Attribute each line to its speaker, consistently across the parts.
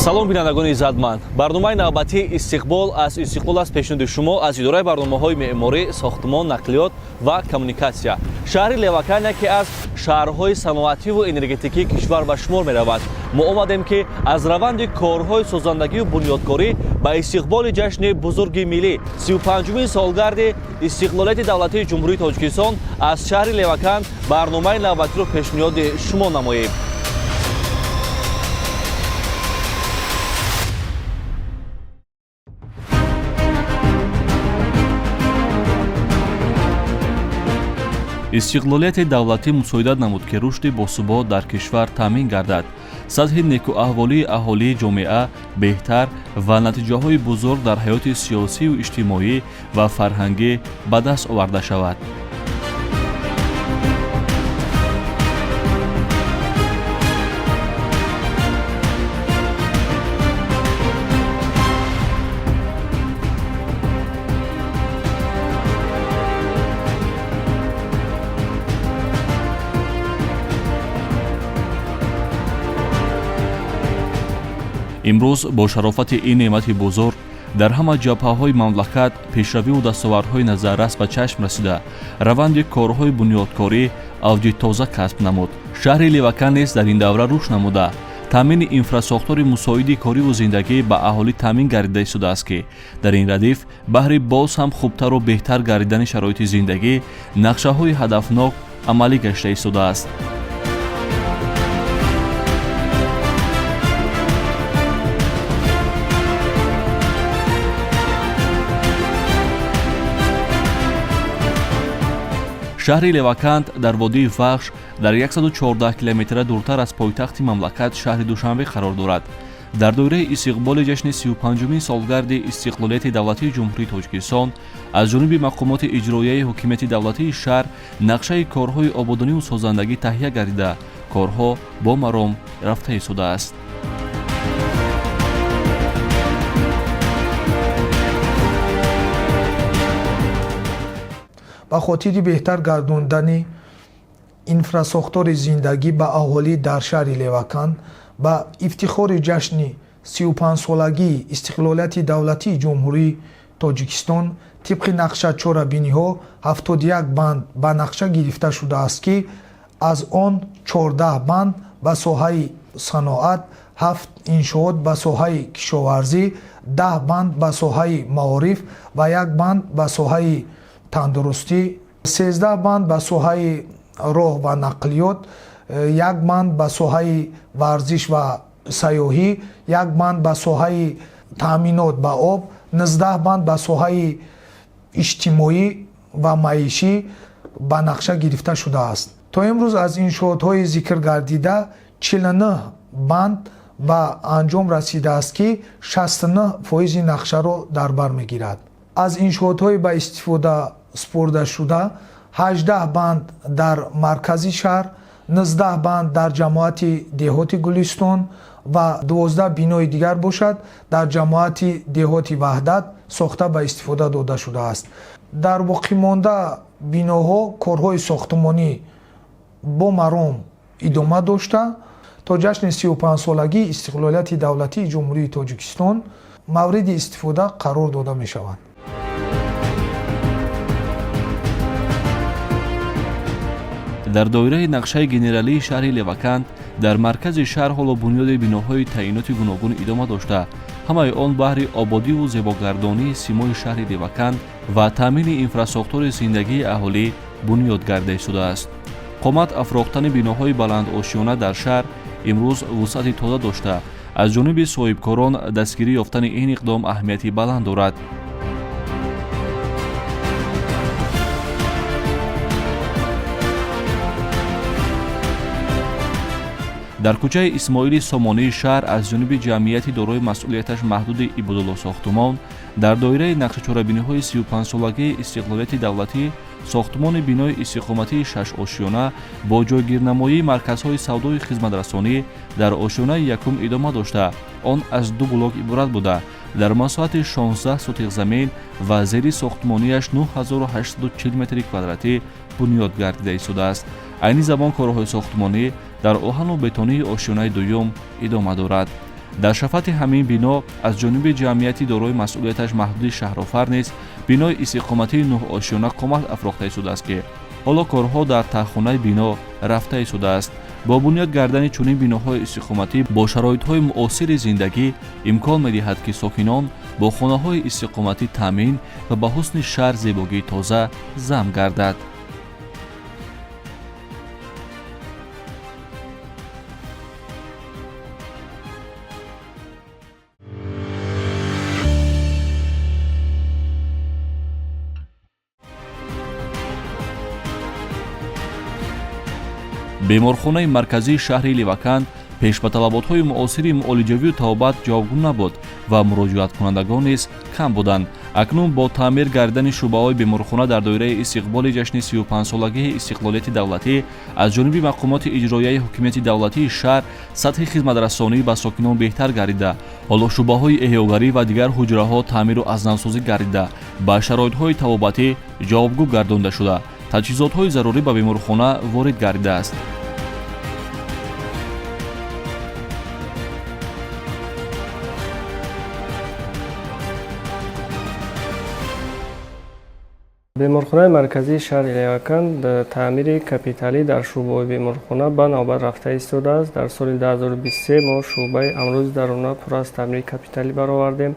Speaker 1: Салом, бинандагони иззатманд! Барномаи навбатии «Истиқбол аз Истиқлол» аст, пешниҳоди шумо аз идораи барномаҳои меъморӣ, сохтмон, нақлиёт ва коммуникатсия. Шаҳри Левакан яке аз шаҳрҳои саноативу энергетикии кишвар ба шумор меравад. Мо омадем, ки аз раванди корҳои созандагию бунёдкорӣ ба истиқболи ҷашни бузурги миллӣ, 35-умин солгарди истиқлолияти давлатии Ҷумҳурии Тоҷикистон, аз шаҳри Левакан барномаи навбатиро пешниҳоди шумо намоем. Истиқлолияти давлатӣ мусоидат намуд, ки рушди босубот дар кишвар таъмин гардад, сатҳи некӯаҳволии аҳолии ҷомеа беҳтар ва натиҷаҳои бузург дар ҳаёти сиёсию иҷтимоӣ ва фарҳангӣ ба даст оварда шавад. Имрӯз бо шарофати ин неъмати бузург дар ҳама ҷабҳаҳои мамлакат пешравиву дастовардҳои назаррас ба чашм расида, раванди корҳои бунёдкорӣ авҷи тоза касб намуд. Шаҳри Левакан низ дар ин давра рушд намуда, таъмини инфрасохтори мусоиди кориву зиндагӣ ба аҳолӣ таъмин гардида истодааст, ки дар ин радиф баҳри боз ҳам хубтару беҳтар гардидани шароити зиндагӣ нақшаҳои ҳадафнок амалӣ гашта истодааст. Шаҳри Леваканд дар водии Вахш, дар 114 километра дуртар аз пойтахти мамлакат, шаҳри Душанбе, қарор дорад. Дар доираи истиқболи ҷашни 35-умин солгарди истиқлолияти давлатии Ҷумҳурии Тоҷикистон аз ҷониби мақомоти иҷроияи ҳокимияти давлатии шаҳр нақшаи корҳои ободониву созандагӣ таҳия гардида, корҳо бо маром рафта истодааст.
Speaker 2: Ба хотири беҳтар гардондани инфрасохтори зиндагӣ ба аҳолӣ дар шаҳри Леваканд ба ифтихори ҷашни 35-солагии истиқлолияти давлатии Ҷумҳурии Тоҷикистон тибқи нақша чорабиниҳо 71 банд ба нақша гирифта шудааст, ки аз он 14 банд ба соҳаи саноат, ҳафт иншоот ба соҳаи кишоварзӣ, 10 банд ба соҳаи маориф ва як банд ба соҳаи тандурустӣ, 13 банд ба соҳаи роҳ ва нақлиёт, як банд ба соҳаи варзиш ва сайёҳӣ, як банд ба соҳаи таъминот ба об, 19 банд ба соҳаи иҷтимоӣ ва маишӣ ба нақша гирифта шудааст. То имрӯз аз иншоотҳои зикргардида 49 банд ба анҷом расидааст, ки 69 фоизи нақшаро дар бар мегирад. Аз иншоотҳои ба истифода супурдашуда 18 банд дар маркази шаҳр, 19 банд дар ҷамоати деҳоти Гулистон ва 12 бинои дигар бошад, дар ҷамоати деҳоти Ваҳдат сохта ба истифода дода шудааст. Дар боқимонда биноҳо корҳои сохтмонӣ бо маром идома дошта, то ҷашни 35-солагии истиқлолияти давлатии Ҷумҳурии Тоҷикистон мавриди истифода қарор дода мешаванд.
Speaker 1: Дар доираи нақшаи генералии шаҳри Леваканд дар маркази шаҳр ҳоло бунёди биноҳои таъиноти гуногун идома дошта, ҳамаи он баҳри ободиву зебогардонии симои шаҳри Леваканд ва таъмини инфрасохтори зиндагии аҳолӣ бунёд гарда истодааст. Қомат афрохтани биноҳои баландошёна дар шаҳр имрӯз вусъати тоза дошта, аз ҷониби соҳибкорон дастгирӣ ёфтани ин иқдом аҳамияти баланд дорад. Дар кӯчаи Исмоили Сомонии шаҳр аз ҷониби ҷамъияти дорои масъулияташ маҳдуди «Ибодулло сохтумон» дар доираи нақшачорабиниҳои 35-солагии истиқлолияти давлатӣ сохтмони бинои истиқоматии шашошёна бо ҷойгирнамоии марказҳои савдои хизматрасонӣ дар ошёнаи якум идома дошта, он аз ду блок иборат буда, дар масоҳати 16 сотих замин ва зери сохтмонияш 9840 метри квадратӣ бунёд гардида истодааст. Айни замон корҳои сохтмонӣ дар оҳану бетонии ошёнаи дуюм идома дорад. Дар шафати ҳамин бино аз ҷониби ҷамъияти дорои масъулияташ маҳдуди Шаҳрофар низ бинои истиқоматии нӯҳошёна қомат афрохта истодааст, ки ҳоло корҳо дар таҳхонаи бино рафта истодааст. Бо бунёд гардани чунин биноҳои истиқоматӣ бо шароитҳои муосири зиндагӣ имкон медиҳад, ки сокинон бо хонаҳои истиқоматӣ таъмин ва ба ҳусни шаҳр зебогии тоза зам гардад. Беморхонаи марказии шаҳри Леваканд пеш ба талаботҳои муосири муолиҷавию табобат ҷавобгӯ набуд ва муроҷиаткунандагон низ кам буданд. Акнун бо таъмир гардидани шӯъбаҳои беморхона дар доираи истиқболи ҷашни 35-солагии истиқлолияти давлатӣ аз ҷониби мақомоти иҷроияи ҳокимияти давлатии шаҳр сатҳи хизматрасонӣ ба сокинон беҳтар гардида, ҳоло шӯъбаҳои эҳёгарӣ ва дигар ҳуҷраҳо таъмиру азнавсозӣ гардида, ба шароитҳои табобатӣ ҷавобгӯ гардонда шуда, таҷҳизотҳои зарурӣ ба беморхона ворид гардидааст.
Speaker 3: Беморхонаи марказии шаҳри Леваканд таъмири капиталӣ дар шӯъбаҳои беморхона ба навбат рафта истодааст. Дар соли 2023 мо шӯъбаи амрози даруна пурра аз таъмири капиталӣ баровардем.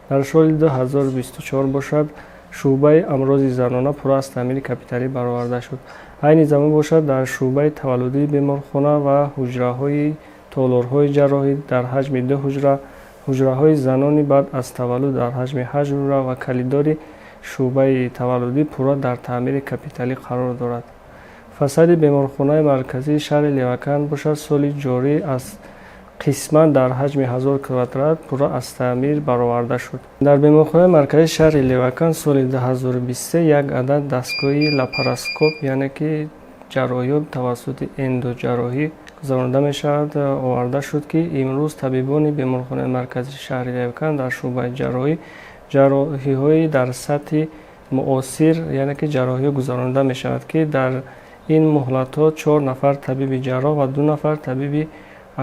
Speaker 3: Дар соли 2024 бошад, шӯъбаи амрози занона пурра аз таъмири капиталӣ бароварда шуд. Айни замон бошад, дар шӯъбаи таваллудии беморхона ва ҳуҷраҳои толорҳои ҷарроҳӣ дар ҳаҷми ду ҳуҷра, ҳуҷраҳои занони баъд аз таваллуд дар ҳаҷми ҳашт ҳуҷра ва калидори шӯъбаи таваллудӣ пурра дар таъмири капиталӣ қарор дорад. Фасади беморхонаи марказии шаҳри Леваканд бошад, соли ҷорӣ аз қисман дар ҳаҷми 1000 квадрат пурра аз таъмир бароварда шуд. Дар беморхонаи марказии шаҳри Леваканд соли 2023 як адад дастгоҳи лапароскоп, яъне ки ҷарроҳиҳо тавассути эндоҷарроҳӣ гузаронида мешавад, оварда шуд, ки имрӯз табибони беморхонаи марказии шаҳри Леваканд дар шӯъбаи ҷарроҳӣ ҷарроҳиҳои дар сатҳи муосир, яъне ки ҷарроҳиҳо гузаронида мешавад, ки дар ин муҳлатҳо чор нафар табиби ҷарроҳ ва ду нафар табиби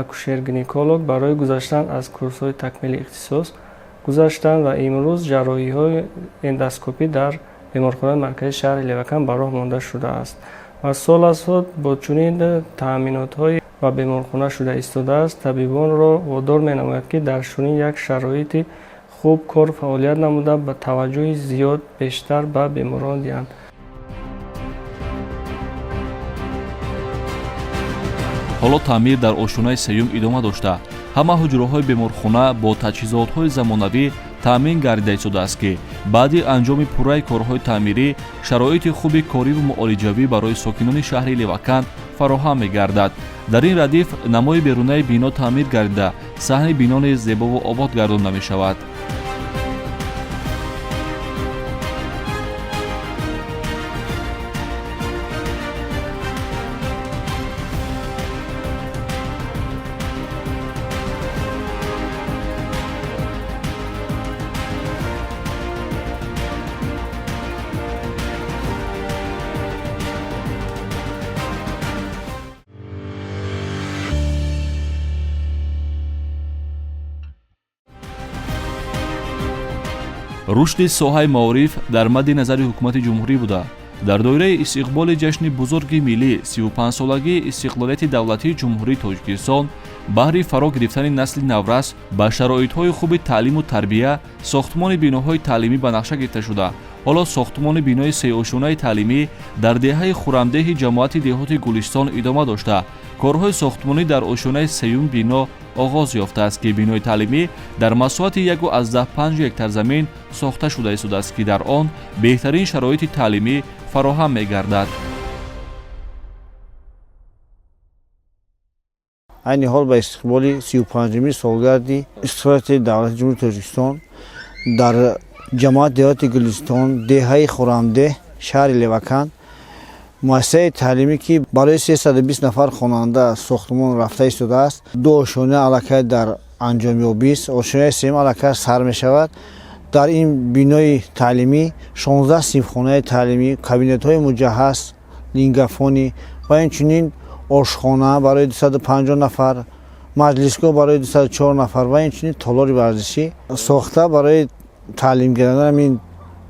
Speaker 3: акушер-гинеколог барои гузаштан аз курсҳои такмили ихтисос гузаштанд ва имрӯз ҷарроҳиҳои эндоскопӣ дар беморхонаи марказии шаҳри Леваканд ба роҳ монда шудааст ва сол аз сол бо чунин таъминотҳои ба беморхона шуда истодааст, табибонро водор менамояд, ки дар чунин як шароити хуб кор фаъолият намуда, ба таваҷҷӯҳи зиёд бештар ба беморон диҳанд.
Speaker 1: Ҳоло таъмир дар ошёнаи сеюм идома дошта, ҳама ҳуҷраҳои беморхона бо таҷҳизотҳои замонавӣ таъмин гардида истодааст, ки баъди анҷоми пурраи корҳои таъмирӣ шароити хуби кориву муолиҷавӣ барои сокинони шаҳри Леваканд фароҳам мегардад. Дар ин радиф намои берунаи бино таъмир гардида, саҳни бино низ зебову обод гардонда мешавад. Рушди соҳаи маориф дар мадди назари ҳукумати ҷумҳурӣ буда, дар доираи истиқболи ҷашни бузурги миллӣ, 35-солагии истиқлолияти давлатии Ҷумҳурии Тоҷикистон, баҳри фаро гирифтани насли наврас ба шароитҳои хуби таълиму тарбия сохтмони биноҳои таълимӣ ба нақша гирифта шуда, ҳоло сохтмони бинои сеошёнаи таълимӣ дар деҳаи Хурамдеҳи ҷамоати деҳоти Гулистон идома дошта, корҳои сохтмонӣ дар ошёнаи сеюм бино оғоз ёфтааст, ки бинои таълимӣ дар масоҳати 1,5 гектар замин сохта шуда истодааст, ки дар он беҳтарин шароити таълимӣ фароҳам мегардад.
Speaker 4: Айни ҳол ба истиқболи 35-умин солгарди истиқлолияти давлати Ҷумҳурии Тоҷикистон дар ҷамоати деҳоти Гулистон, деҳаи Хурамдеҳ, шаҳри Леваканд муассисаи таълимӣ, ки барои 320 нафар хонанда сохтмон рафта истодааст, ду ошёна аллакай дар анҷомёбист, ошёнаи сеюм аллакай сар мешавад. Дар ин бинои таълимӣ 16 синфхонаи таълимӣ, кабинетҳои муҷаҳҳаз, лингафонӣ ва инчунин ошхона барои 250 нафар, Маҷлисгоҳ барои 204 нафар ва инчунин толори варзишӣ сохта барои таълимгирандагон ин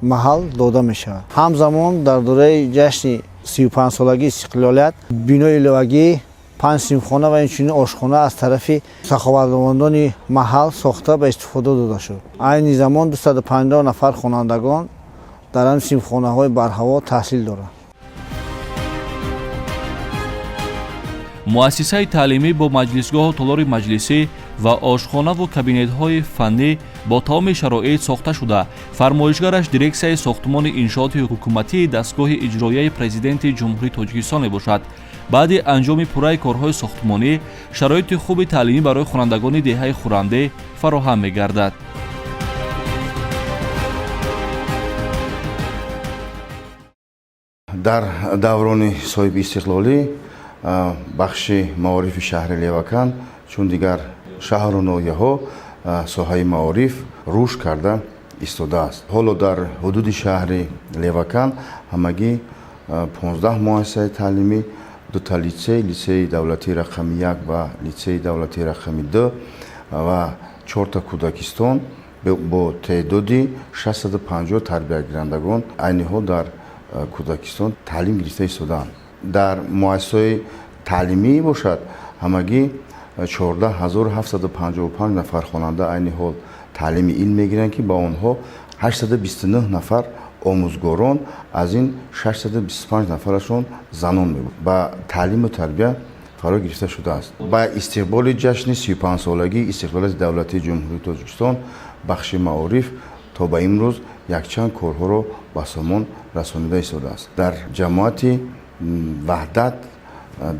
Speaker 4: маҳал дода мешавад. Ҳамзамон дар доираи ҷашни 35-солагии истиқлолият бинои иловагӣ 5 синфхона ва инчунин ошхона аз тарафи саховатмандони маҳал сохта ба истифода дода шуд. Айни замон 250 нафар хонандагон дар ҳамин синфхонаҳои барҳаво таҳсил доранд.
Speaker 1: Муассисаи таълимӣ бо маҷлисгоҳу толори маҷлисӣ ва ошхонаву кабинетҳои фаннӣ бо тамоми шароит сохта шуда, фармоишгараш дирексияи сохтумони иншооти ҳукуматии дастгоҳи иҷроияи Президенти Ҷумҳурии Тоҷикистон мебошад. Баъди анҷоми пурраи корҳои сохтумонӣ шароити хуби таълимӣ барои хонандагони деҳаи Хурамдеҳ фароҳам мегардад.
Speaker 5: Дар даврони соҳиби истиқлолӣ бахши маорифи шаҳри Левакан чун дигар шаҳру ноҳияҳо соҳаи маориф рушд карда истодааст. Ҳоло дар ҳудуди шаҳри Левакан ҳамагӣ 15 муассисаи таълимӣ, дута литсей, литсеи давлатии рақами 1 ва литсеи давлатии рақами 2 ва чорта кӯдакистон бо теъдоди 650 тарбиягирандагон айни ҳол дар кӯдакистон таълим гирифта истодаанд. Дар муассисаҳои таълимӣ бошад, ҳамагӣ 14 755 нафар хонанда айни ҳол таълими илм мегиранд, ки ба онҳо 829 нафар омӯзгорон, аз ин 625 нафарашон занон мебошанд, ба таълиму тарбия фаро гирифта шудааст. Ба истиқболи ҷашни 35-солагии истиқлолияти давлатии Ҷумҳурии Тоҷикистон бахши маориф то ба имрӯз якчанд корҳоро ба сомон расонида истодааст. Дар ҷамоати Ваҳдат,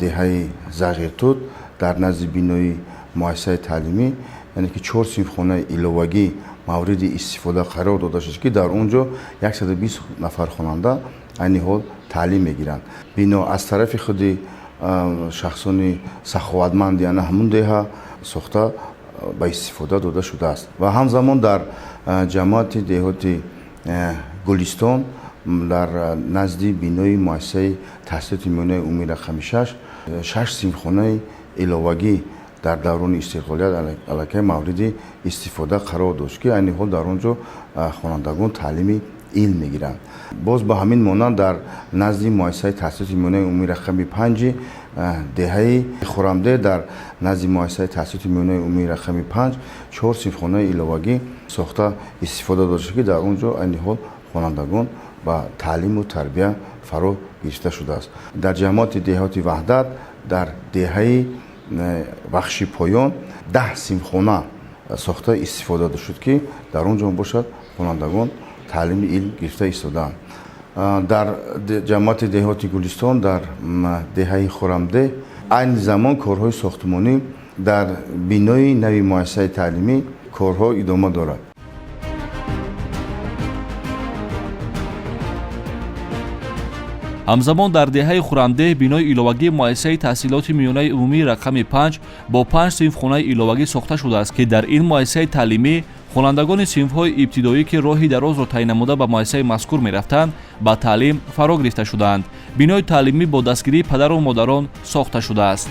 Speaker 5: деҳаи Зағиртуд, дар назди бинои муассисаи таълимӣ, яъне ки чор синфхонаи иловагӣ мавриди истифода қарор дода шуд, ки дар он ҷо 120 нафар хонанда айни ҳол таълим мегиранд. Бино аз тарафи худи шахсони саховатманди ана ҳамун деҳа сохта ба истифода дода шудааст. Ва ҳамзамон дар ҷамоати деҳоти Гулистон, дар назди бинои муассисаи таҳсилоти миёнаи умумии рақами 6, шаш синфхонаи иловагӣ дар даврони истиқлолият аллакай мавриди истифода қарор дошт, ки айни ҳол дар он ҷо хонандагон таълими илм мегиранд. Боз ба ҳамин монанд дар назди муассисаи таҳсилоти миёнаи умумии рақами 5-и деҳаи Хурамдеҳ, дар назди муассисаи таҳсилоти миёнаи умумии рақами 5 чор синфхонаи иловагӣ сохта истифода дошта, ки дар он ҷо айни ҳол хонандагон ба таълиму тарбия фаро гирифта шудааст. Дар ҷамоати деҳоти Ваҳдат, дар деҳаи Вахши Поён 10 синфхона сохта истифода шуд, ки дар он ҷо бошад хонандагон таълими илм гирифта истодаанд. Дар ҷамоати деҳоти Гулистон, дар деҳаи Хурамдеҳ айни замон корҳои сохтмонӣ дар бинои нави муассисаи таълимӣ корҳо идома дорад.
Speaker 1: Ҳамзамон дар деҳаи Хурамдеҳ бинои иловагии муассисаи таҳсилоти миёнаи умумии рақами 5 бо панҷ синфхонаи иловагӣ сохта шудааст, ки дар ин муассисаи таълимӣ хонандагони синфҳои ибтидоӣ, ки роҳи дарозро тай намуда ба муассисаи мазкур мерафтанд, ба таълим фаро гирифта шудаанд. Бинои таълимӣ бо дастгирии падару модарон сохта шудааст.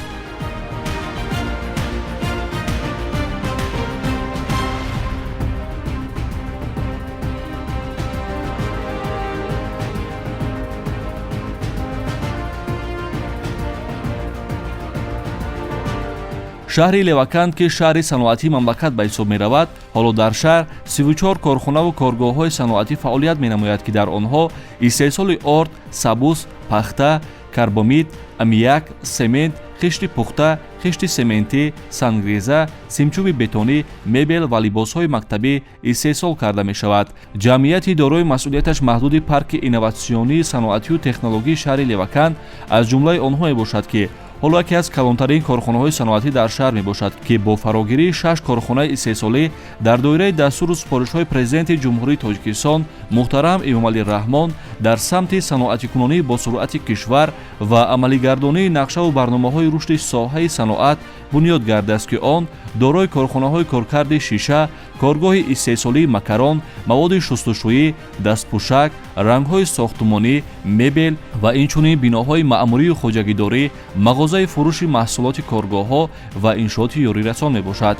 Speaker 1: Шаҳри Леваканд, ки шаҳри саноатии мамлакат ба ҳисоб меравад, ҳоло дар шаҳр 34 корхонаву коргоҳҳои саноатӣ фаъолият менамояд, ки дар онҳо истеҳсоли орд, сабус, пахта, карбомид, аммиак, семент, хишти пухта, хишти сементӣ, сангреза, симчӯби бетонӣ, мебел ва либосҳои мактабӣ истеҳсол карда мешавад. Ҷамъияти дорои масъулияташ маҳдуди Парки инноватсионии саноатию технологии шаҳри Леваканд аз ҷумлаи онҳо мебошад, ки ҳоло яке аз калонтарин корхонаҳои саноатӣ дар шаҳр мебошад, ки бо фарогирии шаш корхонаи истеҳсолӣ дар доираи дастуру супоришҳои Президенти Ҷумҳурии Тоҷикистон муҳтарам Эмомалӣ Раҳмон Дар самти саноатикунонии босуръати кишвар ва амалигардонии нақшаву барномаҳои рушди соҳаи саноат бунёд гардааст, ки он дорои корхонаҳои коркарди шиша, коргоҳи истеҳсолии макарон, маводи шустушӯӣ, дастпӯшак, рангҳои сохтумонӣ, мебел ва инчунин биноҳои маъмурию хоҷагидорӣ, мағозаи фурӯши маҳсулоти коргоҳҳо ва иншооти ёрирасон мебошад.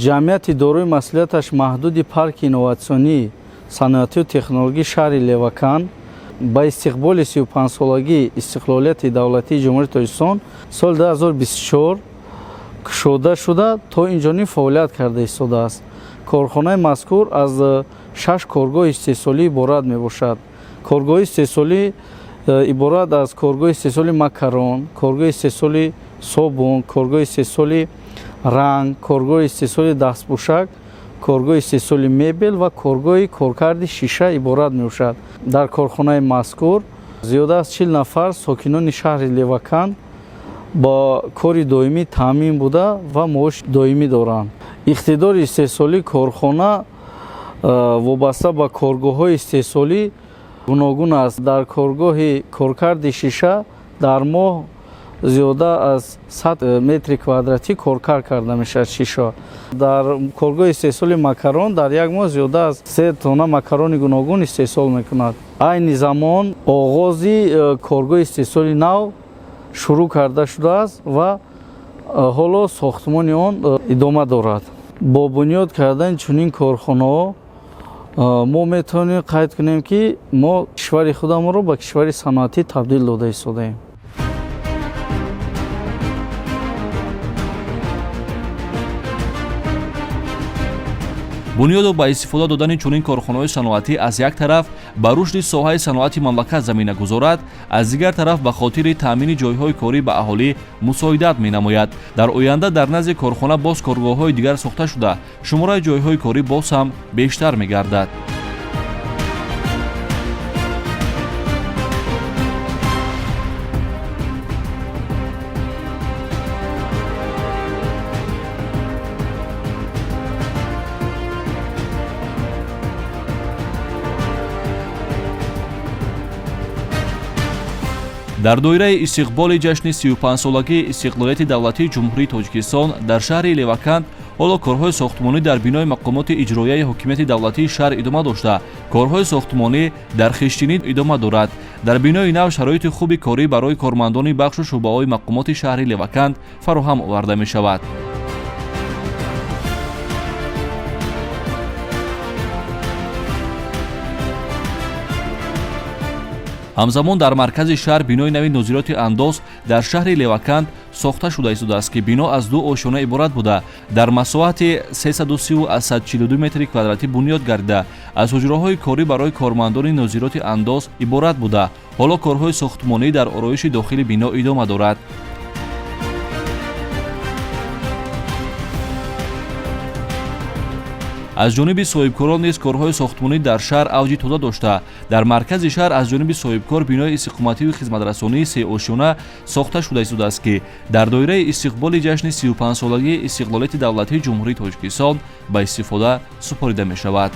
Speaker 6: Ҷамъияти дорои масъулияташ маҳдуди парки инноватсионӣ, саноатию технологии шаҳри Левакан ба истиқболи 35-солагии истиқлолияти давлатии Ҷумҳурии Тоҷикистон соли 2024 кушода шуда, то инҷониб фаъолият карда истодааст. Корхонаи мазкур аз шаш коргоҳи истеҳсолӣ иборат мебошад. Коргоҳи истеҳсолӣ иборат аз коргоҳи истеҳсоли макарон, коргоҳи истеҳсоли собун, коргоҳи истеҳсоли ранг, коргоҳи истеҳсоли дастпӯшак, коргоҳи истеҳсоли мебел ва коргоҳи коркарди шиша иборат мебошад. Дар корхонаи мазкур зиёда аз 40 нафар сокинони шаҳри Левакан бо кори доимӣ таъмин буда ва маоши доимӣ доранд. Иқтидори истеҳсолии корхона вобаста ба коргоҳҳои истеҳсолӣ гуногун аст. Дар коргоҳи коркарди шиша дар моҳ зиёда аз 100 метри квадратӣ коркард карда мешавад шиша. Дар коргоҳи истеҳсоли макарон дар як моҳ зиёда аз 3 тонна макарони гуногун истеҳсол мекунад. Айни замон оғози коргоҳи истеҳсоли нав шурӯъ карда шудааст ва ҳоло сохтмони он идома дорад. Бо бунёд кардани чунин корхонаҳо мо метавонем қайд кунем, ки мо кишвари худамонро ба кишвари саноатӣ табдил дода истодаем.
Speaker 1: Бунёду ба истифода додани чунин корхонаҳои саноатӣ аз як тараф ба рушди соҳаи саноати мамлакат замина гузорад, аз дигар тараф ба хотири таъмини ҷойҳои корӣ ба аҳолӣ мусоидат менамояд. Дар оянда дар назди корхона боз коргоҳҳои дигар сохта шуда, шумораи ҷойҳои корӣ боз ҳам бештар мегардад. Дар доираи истиқболи ҷашни 35-солагии истиқлолияти давлатии Ҷумҳурии Тоҷикистон дар шаҳри Леваканд ҳоло корҳои сохтмонӣ дар бинои мақомоти иҷроияи ҳокимияти давлатии шаҳр идома дошта, корҳои сохтмонӣ дар хиштинӣ идома дорад. Дар бинои нав шароити хуби корӣ барои кормандони бахшу шӯъбаҳои мақомоти шаҳри Леваканд фароҳам оварда мешавад. Ҳамзамон дар маркази шаҳр бинои нави нозироти андоз дар шаҳри Леваканд сохта шуда истодааст, ки бино аз ду ошёна иборат буда, дар масоҳати 330,42 метри квадратӣ бунёд гардида, аз ҳуҷраҳои корӣ барои кормандони нозироти андоз иборат буда, ҳоло корҳои сохтмонӣ дар ороиши дохили бино идома дорад. Аз ҷониби соҳибкорон низ корҳои сохтмонӣ дар шаҳр авҷи тоза дошта, дар маркази шаҳр аз ҷониби соҳибкор бинои истиқоматию хизматрасонии сеошёна сохта шуда истодааст, ки дар доираи истиқболи ҷашни 35-солагии истиқлолияти давлатии Ҷумҳурии Тоҷикистон ба истифода супорида мешавад.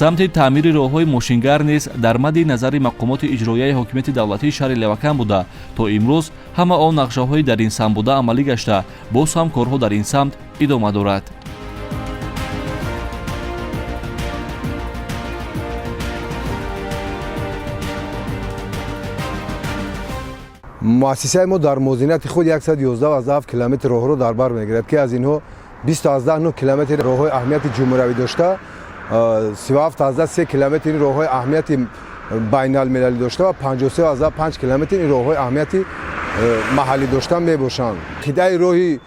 Speaker 1: Самти таъмири роҳҳои мошингар низ дар мадди назари мақомоти иҷроияи ҳокимияти давлатии шаҳри Левакан буда, то имрӯз ҳама он нақшаҳои дар ин самт буда амалӣ гашта, боз ҳам корҳо дар ин самт идома дорад.
Speaker 7: Муассисаи мо дар муозинати худ 111,7 километр роҳро дар бар мегирад, ки аз инҳо 20,9 километр роҳҳои аҳамияти ҷумҳуриявӣ дошта, 37,3 километр ин роҳҳои аҳамияти байналмилалӣ дошта ва 53,5 километр ин роҳҳои аҳамияти маҳаллӣ дошта мебошанд. Қитъаи роҳи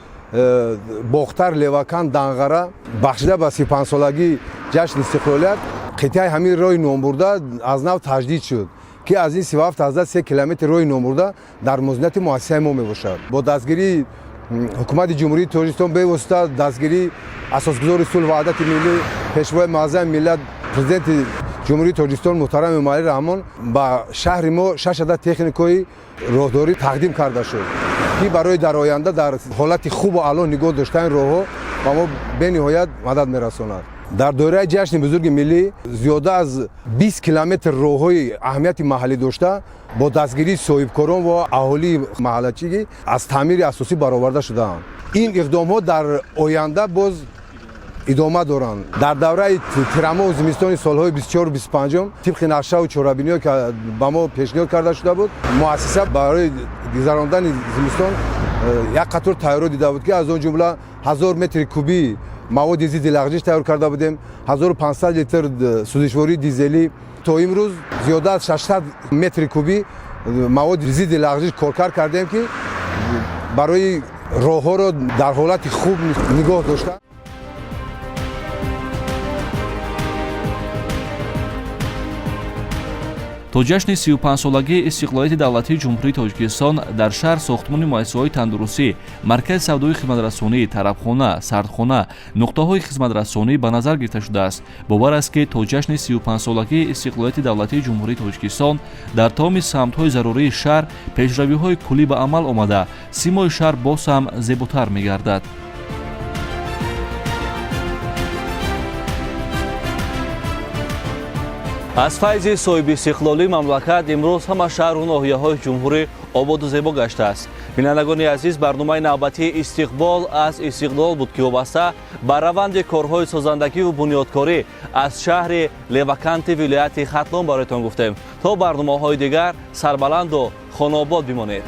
Speaker 7: Бохтар, Левакан, Данғара бахшида ба 35-солагии ҷашни истиқлолият, қитъаи ҳамин роҳи номбурда аз нав таҷдид шуд, ки аз ин 37,3 километр роҳи номбурда дар муозинати муассисаи мо мебошад. Бо дастгирии Ҳукумати Ҷумҳурии Тоҷикистон бевосита дастгирии асосгузори сулҳ ваҳдати миллӣ, Пешвои муаззами миллат, Президенти Ҷумҳурии Тоҷикистон муҳтарам Эмомалӣ Раҳмон ба шаҳри мо 6 адад техникаи роҳдорӣ тақдим карда шуд, ки барои дар оянда дар ҳолати хубу аъло нигоҳ доштани роҳҳо ба мо бениҳоят мадад мерасонад. Дар доираи ҷашни бузурги миллӣ зиёда аз 20 километр роҳҳои аҳамияти маҳаллӣ дошта бо дастгирии соҳибкорон ва аҳолии маҳаллачигӣ аз таъмири асосӣ бароварда шудаанд. Ин иқдомҳо дар оянда боз идома доранд. Дар давраи тирамоҳу зимистони солҳои 24-25, тибқи нақшаву чорабиниҳое ки ба мо пешниҳод карда шуда буд, муассиса барои гузарондани зимистон як қатор тайёрот дида буд, ки аз он ҷумла 1000 метри кубии маводи зидди лағжиш тайёр карда будем, 1500 литр сӯзишвории дизелӣ. То имрӯз зиёда аз 600 метри кубӣ маводи зидди лағжиш коркар кардем, ки барои роҳҳоро дар ҳолати хуб нигоҳ доштан.
Speaker 1: То ҷашни 35-солагии истиқлолияти давлатии Ҷумҳурии Тоҷикистон дар шаҳр сохтмони муассисаҳои тандурустӣ, маркази савдои хизматрасонӣ, тарабхона, сардхона, нуқтаҳои хизматрасонӣ ба назар гирифта шудааст. Бовар аст, ки то ҷашни 35-солагии истиқлолияти давлатии Ҷумҳурии Тоҷикистон дар тамоми самтҳои зарурии шаҳр пешравиҳои куллӣ ба амал омада, симои шаҳр боз ҳам зеботар мегардад. Аз файзи соҳибистиқлолии мамлакат имрӯз ҳама шаҳру ноҳияҳои ҷумҳурӣ ободу зебо гаштааст. Бинандагони азиз, барномаи навбатии «Истиқбол аз истиқлол» буд, ки вобаста ба раванди корҳои созандагиву бунёдкорӣ аз шаҳри Леваканти вилояти Хатлон бароятон гуфтем. То барномаҳои дигар сарбаланду хонаобод бимонед.